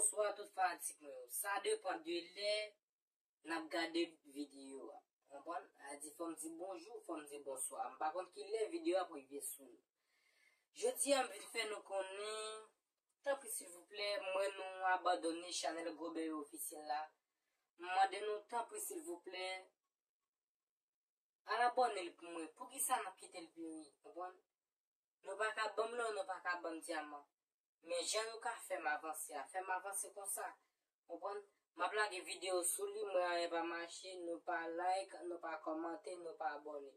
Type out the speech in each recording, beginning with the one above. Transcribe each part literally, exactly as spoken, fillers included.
Bonswa tout fanatik mwen yo. Sa depann de lè n ap gade videyo a. Konprann? A di fò m di bonjou, fò m di bonswa. M pa konn ki lè videyo a pou rive sou nou. Jodi a m vin fè nou konnen, tanpri silvouplè, m wè nou abandone chanèl Gwo Bebe Ofisyèl la. M mande nou tanpri silvouplè, al abòne l pou mwen. Poukisa n ap kite l peri? Konprann? Nou pa ka ban m lò, nou pa ka ban m dyaman. Men jan nou ka fè m avanse a, fè m avanse konsa. Konprann? M ap lage videyo sou li, mwen anyen pa mache, nou pa like, nou pa kòmante, nou pa abòne.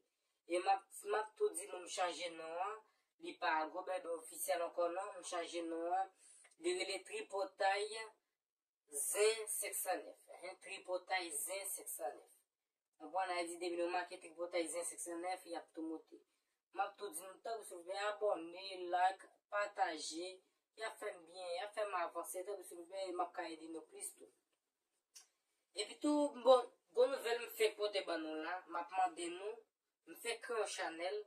E m ap, m ap tou di nou m chanje non an, li pa Gwo Bebe Ofisyèl ankò non, m chanje non an, li rele Tripotay Zen senk san nèf, hein, Tripotay Zen senk san nèf. Konprann? A di depi nou make Tripotay Zen senk san nèf, y ap tou moute. M ap tou di nou tanpri silvouplè, abòne, like, pataje, y ap fè m byen, y ap fè m avanse, tanpri silvouplè, m ap ka ede nou plis tou. Epi tou, bon, bon nouvèl m fèk pote ban nou la, m ap mande nou, m fèk kreye yon chanèl,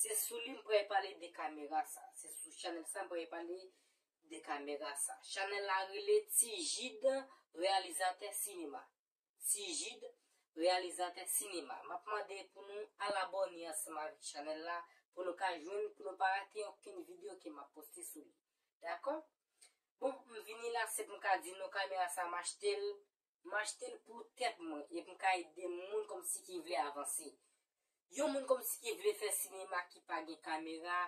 se sou li m pral pale de kamera sa. Se sou chanèl sa m pral pale de kamera sa. Chanèl la rele Tijid Reyalizatè Sinema. Tijid Reyalizatè Sinema. M ap mande pou nou al abòne ansanm avèk chanèl la, pou nou ka jwenn, pou nou pa rate okenn videyo ke m ap poste sou li. Dakò? Bon, m vini la, se pou m ka di nou kamera sa m achte l, m achte l pou tèt mwen, e pou m ka ede moun kòmsi ki vle avanse. Yon moun kòmsi ki vle fè sinema ki pa gen kamera,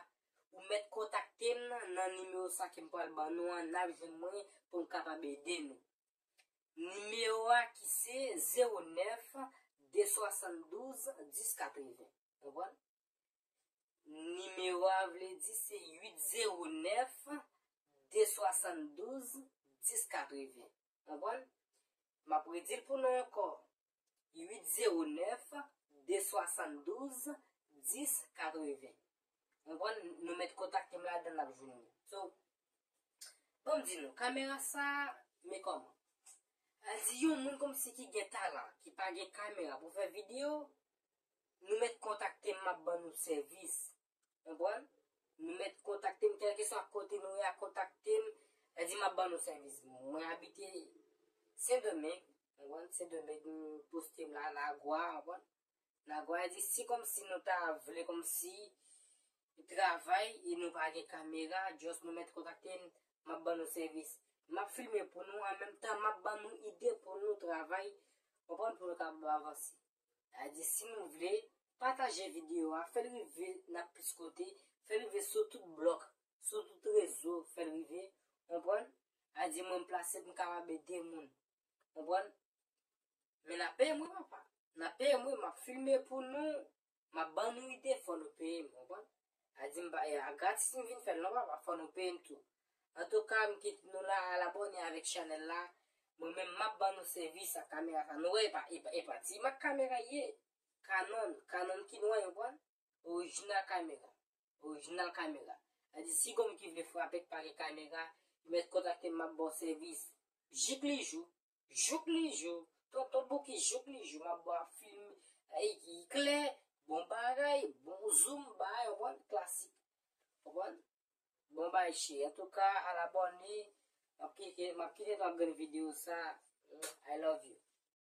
ou mèt kontakte m nan nimewo sa ke m pral ban nou an, n ap jwenn mwen pou m kapab ede nou. Nimewo a ki se zewo nèf, de swasanndouz, dis katreven. Konprann? Nimewo a vle di se uit zewo nèf, de swasanndouz, dis katreven. Konprann? M ap redi l pou nou ankò. Uit zewo nèf, de swasanndouz, dis katreven. Konprann? Nou mèt kontakte m ladan, n ap jwenn mwen. So, ban m di nou, kamera sa, men kòman? A di yon moun kòmsi ki gen talan, ki pa gen kamera pou fè videyo, nou mèt kontakte m, m ap ban nou sèvis. Konprann? Nou mèt kontakte m, kèlkeswa kote nou ye a, kontakte m, a di m ap ban nou sèvis. Mwen abite Sendomeng, konprann? Sendomeng, m poste m la, Nagwa, konprann? Nagwa, a di si kòmsi nou ta vle kòmsi travay e nou pa gen kamera, just nou mèt kontakte m, m ap ban nou sèvis. M ap filme pou nou, an menm tan m ap ban nou ide pou nou travay, konprann, pou nou kapab avanse. A di si nou vle, pataje videyo a, fè l rive nan plis kote, fè l rive sou tout blòk, sou tout rezo, fè l rive, konprann? A di mwen m plase pou m kapab ede moun, konprann? Men n ap peye m wi papa, n ap peye m wi, m ap filme pou nou, m ap ban nou ide, fò nou peye m, konprann? A di m pa, e, a gratis m vin fè l non papa, fò nou peye m tou. Antouka, m kite nou la, al abòne avèk chanèl la. Mwen menm, m ap ban nou sèvis ak kamera sa. Nou wè, e pa, e pa, e pa ti mak kamera ye. Canon, Canon ki nou wè, konprann? Orijinal kamera. Orijinal kamera. Sa di, si gon moun ki vle frape k pa gen kamera, li mèt kontakte m, m ap ba w sèvis. Jik li jou. Jouk li jou. Tonton Bouki, jouk li jou. M ap ba w fim, e, ki klè, bon bagay, bon zoom, bagay, konprann? Klasik. Konprann? Bon bagay, cheri. Antouka, al abòne. M ap kite, m ap kite nou ak grenn videyo sa. I love you.